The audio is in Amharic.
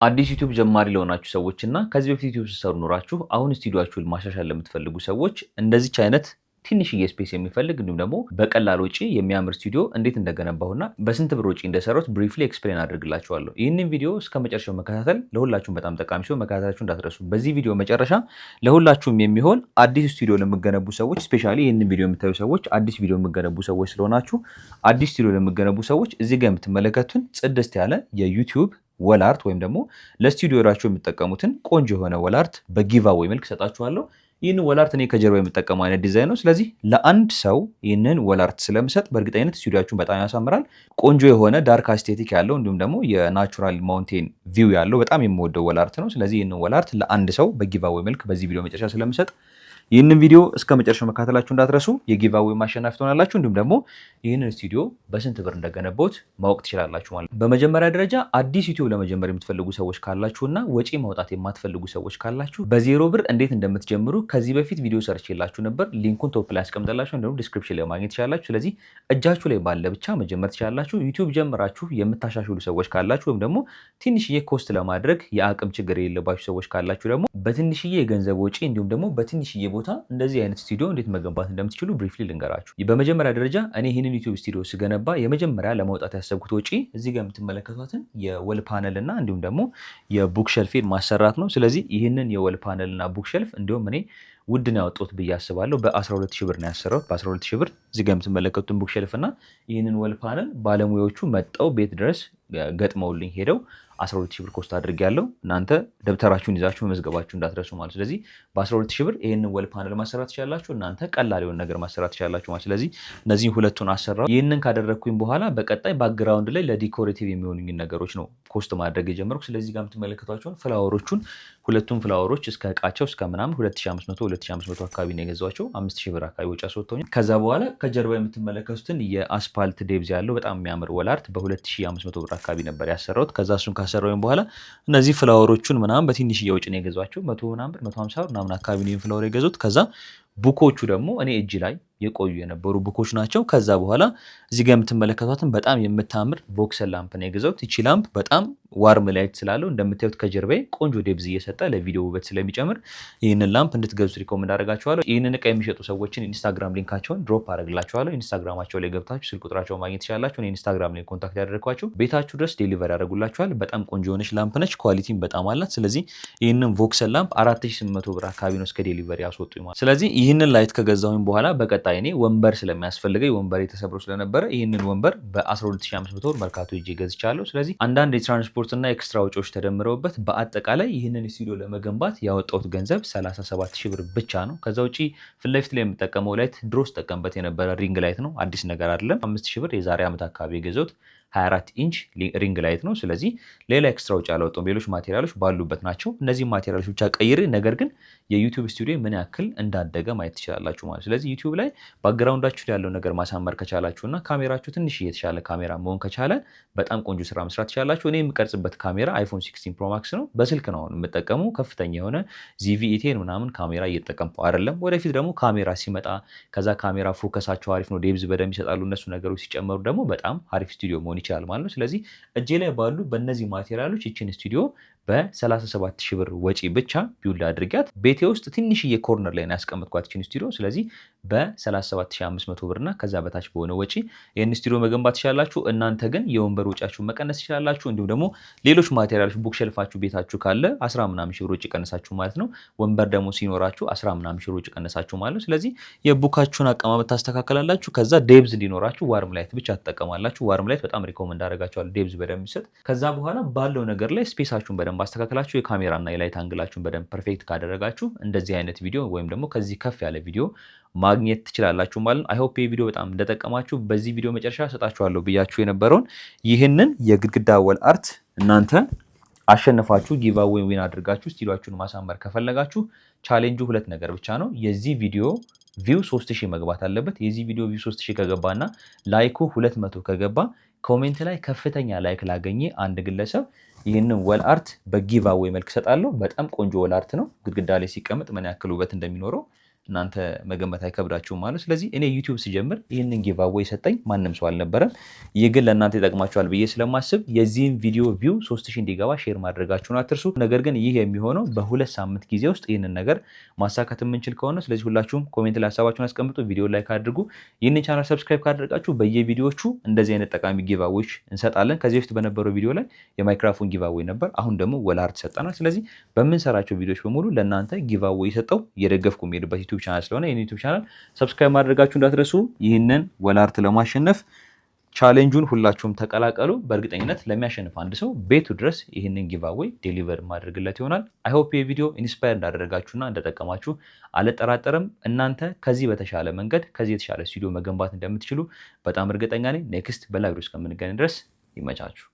አዲስ ዩቲዩብ ጀማሪ ለሆናችሁ ሰዎች እና ከዚህ በፊት ዩቲዩብ ስትሰሩ ኖራችሁ አሁን ስቱዲዮአችሁን ማሻሻል ለምትፈልጉ ሰዎች እንደዚች አይነት ትንሽዬ space የሚፈልግ እንዲሁም ደግሞ በቀላል ወጪ የሚያምር ስቱዲዮ እንዴት እንደገነባሁና በስንት ብር ወጪ እንደሰራሁት briefly explain አድርግላችኋለሁ። ይህንን ቪዲዮ እስከ መጨረሻው መከታተል ለሁላችሁም በጣም ጠቃሚ ሲሆን መከታተላችሁ እንዳትረሱ። በዚህ ቪዲዮ መጨረሻ ለሁላችሁም የሚሆን አዲስ ስቱዲዮ ለምትገነቡ ሰዎች፣ especially ይህንን ቪዲዮ የምታዩ ሰዎች አዲስ ቪዲዮ የምትገነቡ ሰዎች ስለሆናችሁ፣ አዲስ ስቱዲዮ ለምትገነቡ ሰዎች እዚህ ጋር የምትመለከቱን ጽድት ያለ የዩቲዩብ wall art ወይም ደግሞ ለስቱዲዮራችሁ የምትጠቀሙትን ቆንጆ የሆነ wall art በ giveaway መልክ ሰጣችኋለሁ። ይህንን wall art እኔ ከጀርባ የምጠቀመው አይነት ዲዛይን ነው። ስለዚህ ለአንድ ሰው ይህንን wall art ስለምሰጥ በእርግጠኝነት ስቱዲያችሁን በጣም ያሳምራል። ቆንጆ የሆነ dark aesthetic ያለው እንዲሁም ደግሞ የ natural mountain view ያለው በጣም የምወደው wall art ነው። ስለዚህ ይህንን wall art ለአንድ ሰው በ giveaway መልክ በዚህ ቪዲዮ መጨረሻ ስለምሰጥ ይህንን ቪዲዮ እስከ መጨረሻው መከታተላችሁ እንዳትረሱ። የ giveaway አሸናፊ ትሆናላችሁ። እንዲሁም ደግሞ ይህንን ስቱዲዮ በስንት ብር እንደገነባሁት ማወቅ ትችላላችሁ ማለት ነው። በመጀመሪያ ደረጃ አዲስ ዩቲዩብ ለመጀመር የምትፈልጉ ሰዎች ካላችሁ እና ወጪ ማውጣት የማትፈልጉ ሰዎች ካላችሁ በ0 ብር እንዴት እንደምትጀምሩ ከዚህ በፊት ቪዲዮ ሰርቼላችሁ ነበር። Link ኡን top ላይ አስቀምጥላችኋለሁ፣ እንዲሁም description ላይ ማግኘት ትችላላችሁ። ስለዚህ እጃችሁ ላይ ባለ ብቻ መጀመር ትችላላችሁ። ዩቲዩብ ጀምራችሁ የምታሻሽሉ ሰዎች ካላችሁ ወይም ደግሞ ትንሽዬ cost ለማድረግ የአቅም ችግር የሌለባችሁ ሰዎች ካላችሁ ደግሞ በትንሽዬ የገንዘብ ወጪ እንዲሁም ደግሞ በትንሽዬ ቦታ እንደዚህ አይነት ስቱዲዮ እንዴት መገንባት እንደምትችሉ briefly ልንገራችሁ። በመጀመሪያ ደረጃ እኔ ይህንን ዩቲዩብ ስቱዲዮ ስገነባ የመጀመሪያ ለማውጣት ያሰብኩት ወጪ እዚህ ጋር የምትመለከቷትን የ wall panel እና እንዲሁም ደግሞ የ bookshelf ኤን ማሰራት ነው። ስለዚህ ይህንን የ wall panel እና bookshelf እንዲሁም እኔ ውድ ነው ያወጣሁት ብዬ አስባለሁ። በ12 ሺህ ብር ነው ያሰራሁት። በ12 ሺህ ብር እዚህ ጋር የምትመለከቱትን bookshelf እና ይህንን wall panel ባለሙያዎቹ መጥተው ቤት ድረስ ገጥመውልኝ ሄደው 12 ሺህ ብር cost አድርጌያለሁ። እናንተ ደብተራችሁን ይዛችሁ መመዝገባችሁ እንዳትረሱ ማለት። ስለዚህ በ12 ሺህ ብር ይህንን wall panel ማሰራት ትችላላችሁ። እናንተ ቀላል የሆነ ነገር ማሰራት ትችላላችሁ ማለት። ስለዚህ እነዚህን ሁለቱን አሰራሁ። ይህንን ካደረግኩኝ በኋላ በቀጣይ background ላይ ለ decorative የሚሆኑኝን ነገሮች ነው cost ማድረግ የጀመርኩ። ስለዚህ ጋር የምትመለከቷቸውን flower ኦቹን፣ ሁለቱም flower ኦች እስከ እቃቸው እስከ ምናምን 2500 2500 አካባቢ ነው የገዛኋቸው። 5000 ብር አካባቢ ወጪ አስወጥቶኛል። ከዛ በኋላ ከጀርባ የምትመለከቱትን የአስፓልት depth ያለው በጣም የሚያምር wall art በ2500 ብር አካባቢ ነበር ያሰራሁት። ከዛ እሱን ካሰራሁኝ በኋላ እነዚህ flower ኦቹን ምናምን በትንሽዬ ወጪ ነው የገዛኋቸው። 100 ምናምን ብር፣ 150 ብር ምናምን አካባቢ ነው flower የገዛሁት። ከዛ book ኦቹ ደግሞ እኔ እጅ ላይ የቆዩ የነበሩ book ኦች ናቸው። ከዛ በኋላ እዚህ ጋር የምትመለከቷትን በጣም የምታምር Voksun lamp ነው የገዛሁት። ይቺ lamp በጣም warm light ስላለው እንደምታዩት ከጀርባዬ ቆንጆ depth እየሰጠ ለቪዲዮ ውበት ስለሚጨምር ይህንን lamp እንድትገዙት recommend አደርጋችኋለሁ። ይህንን እቃ የሚሸጡ ሰዎችን ኢንስታግራም link ኣቸውን drop አደርግላችኋለሁ። ኢንስታግራማቸው ላይ ገብታችሁ ስልክ ቁጥራቸውን ማግኘት ትችላላችሁ። እኔ ኢንስታግራም ላይ contact ያደረግኳቸው ቤታችሁ ድረስ deliver ያደርጉላችኋል። በጣም ቆንጆ የሆነች lamp ነች። Quality ም በጣም አላት። ስለዚህ ይህንን Voksun lamp 4800 ብር አካባቢ ነው እስከ delivery ያስወጡኝ ማለት። ስለዚህ ይህንን light ከገዛሁኝ በኋላ በቀጣይ እኔ ወንበር ስለሚያስፈልገኝ፣ ወንበር ተሰብሮ ስለነበረ ይህንን ወንበር በ12,500 ብር መርካቶ ሄጄ ገዝቻለሁ። ስለዚህ አንዳንድ የትራንስፖርት እና extra ወጪዎች ተደምረውበት በአጠቃላይ ይህንን ስቱዲዮ ለመገንባት ያወጣሁት ገንዘብ 37 ሺህ ብር ብቻ ነው። ከዛ ውጪ ፊት ለፊት ላይ የምጠቀመው light ድሮ ስጠቀምበት የነበረ ring light ነው። አዲስ ነገር አይደለም። 5,000 ብር የዛሬ ዓመት አካባቢ የገዛሁት 24 inch ring light ነው። ስለዚህ ሌላ extra ወጪ አላወጣሁም። ሌሎች material ኦች ባሉበት ናቸው። እነዚህ material ኦች ብቻ ቀይሬ ነገር ግን የዩቲዩብ ስቱዲዮ ምን ያክል እንዳደገ ማየት ትችላላችሁ ማለት። ስለዚህ ዩቲዩብ ላይ background ኣችሁ ላይ ያለው ነገር ማሳመር ከቻላችሁ እና ካሜራችሁ ትንሽ የተሻለ ካሜራ መሆን ከቻለ በጣም ቆንጆ ስራ መስራት ትችላላችሁ። እኔ የምቀርጽበት ካሜራ iPhone 16 Pro Max ነው። በስልክ ነው አሁን የምጠቀመው። ከፍተኛ የሆነ ZV-E10 ምናምን ካሜራ እየተጠቀምኩ አይደለም። ወደፊት ደግሞ ካሜራ ሲመጣ ከዛ ካሜራ focus ኣቸው አሪፍ ነው፣ depth በደንብ ይሰጣሉ። እነሱ ነገሮች ሲጨመሩ ደግሞ በጣም አሪፍ ስቱዲዮ መሆን ይችላል ማለት ነው። ስለዚህ እጄ ላይ ባሉ በእነዚህ material ኦች ይችን ስቱዲዮ በ37 ሺህ ብር ወጪ ብቻ build አድርጊያት ቤቴ ውስጥ ትንሽዬ corner ላይ ነው ያስቀመጥኳት ይችን ስቱዲዮ። ስለዚህ በ37,500 ብር እና ከዛ በታች በሆነ ወጪ ይህን ስቱዲዮ መገንባት ትችላላችሁ። እናንተ ግን የወንበር ወጪያችሁን መቀነስ ትችላላችሁ። እንዲሁም ደግሞ ሌሎች material ኦች bookshelf ኣችሁ ቤታችሁ ካለ 10 ምናምን ሺህ ብር ወጪ ቀነሳችሁ ማለት ነው። ወንበር ደግሞ ሲኖራችሁ 10 ምናምን ሺህ ብር ወጪ ቀነሳችሁ ማለት ነው። ስለዚህ የ book ኣችሁን አቀማመጥ ታስተካከላላችሁ። ከዛ depth እንዲኖራችሁ warm light ብቻ ትጠቀማላችሁ። Warm light በጣም recommend አደርጋችኋለሁ፣ depth በደንብ ይሰጥ። ከዛ በኋላ ባለው ነገር ላይ space ኣችሁን በደንብ አስተካክላችሁ የካሜራና የ light angle ኣችሁን በደንብ perfect ካደረጋችሁ እንደዚህ አይነት ቪዲዮ ወይም ደግሞ ከዚህ ከፍ ያለ ቪዲዮ ማግኘት ትችላላችሁ ማለት ነው። I hope ይህ ቪዲዮ በጣም እንደጠቀማችሁ። በዚህ ቪዲዮ መጨረሻ ሰጣችኋለሁ ብያችሁ የነበረውን ይህንን የግድግዳ wall art እናንተ አሸንፋችሁ giveaway win አድርጋችሁ ስቱዲዮአችሁን ማሳመር ከፈለጋችሁ ቻሌንጁ ሁለት ነገር ብቻ ነው። የዚህ ቪዲዮ view 3000 መግባት አለበት። የዚህ ቪዲዮ view 3000 ከገባና like ኡ 200 ከገባ comment ላይ ከፍተኛ like ላገኘ አንድ ግለሰብ ይህንን wall art በ giveaway መልክ እሰጣለሁ። በጣም ቆንጆ wall art ነው። ግድግዳ ላይ ሲቀመጥ ምን ያክል ውበት እንደሚኖረው እናንተ መገመት አይከብዳችሁም ማለት። ስለዚህ እኔ YouTube ስጀምር ይህንን giveaway የሰጠኝ ማንም ሰው አልነበረም። ይህ ግን ለእናንተ ይጠቅማችኋል ብዬ ስለማስብ የዚህን ቪዲዮ view 3000 እንዲገባ share ማድረጋችሁን አትርሱ። ነገር ግን ይህ የሚሆነው በ2 ሳምንት ጊዜ ውስጥ ይህንን ነገር ማሳካት የምንችል ከሆነ፣ ስለዚህ ሁላችሁም comment ላይ ሀሳባችሁን አስቀምጡ፣ ቪዲዮ like አድርጉ። ይህንን channel subscribe ካደረጋችሁ በየቪዲዮዎቹ እንደዚህ አይነት ጠቃሚ giveaway ዎች እንሰጣለን። ከዚህ በፊት በነበረው ቪዲዮ ላይ የማይክራፎን giveaway ነበር። አሁን ደግሞ wall art ሰጠናል። ስለዚህ በምንሰራቸው ቪዲዮዎች በሙሉ ለእናንተ giveaway እየሰጠው እየደገፍኩ የሚሄድበት YouTube channel ስለሆነ ይህን YouTube channel subscribe ማድረጋችሁ እንዳትረሱ። ይህንን wall art ለማሸነፍ challenge ኡን ሁላችሁም ተቀላቀሉ። በእርግጠኝነት ለሚያሸንፍ አንድ ሰው ቤቱ ድረስ ይህንን giveaway deliver ማድረግለት ይሆናል። I hope ይህ ቪዲዮ inspire እንዳደረጋችሁና እንደጠቀማችሁ አልጠራጠርም። እናንተ ከዚህ በተሻለ መንገድ ከዚህ የተሻለ ስቱዲዮ መገንባት እንደምትችሉ በጣም እርግጠኛ ነኝ። Next በ live እስከምንገናኝ ድረስ ይመቻችሁ።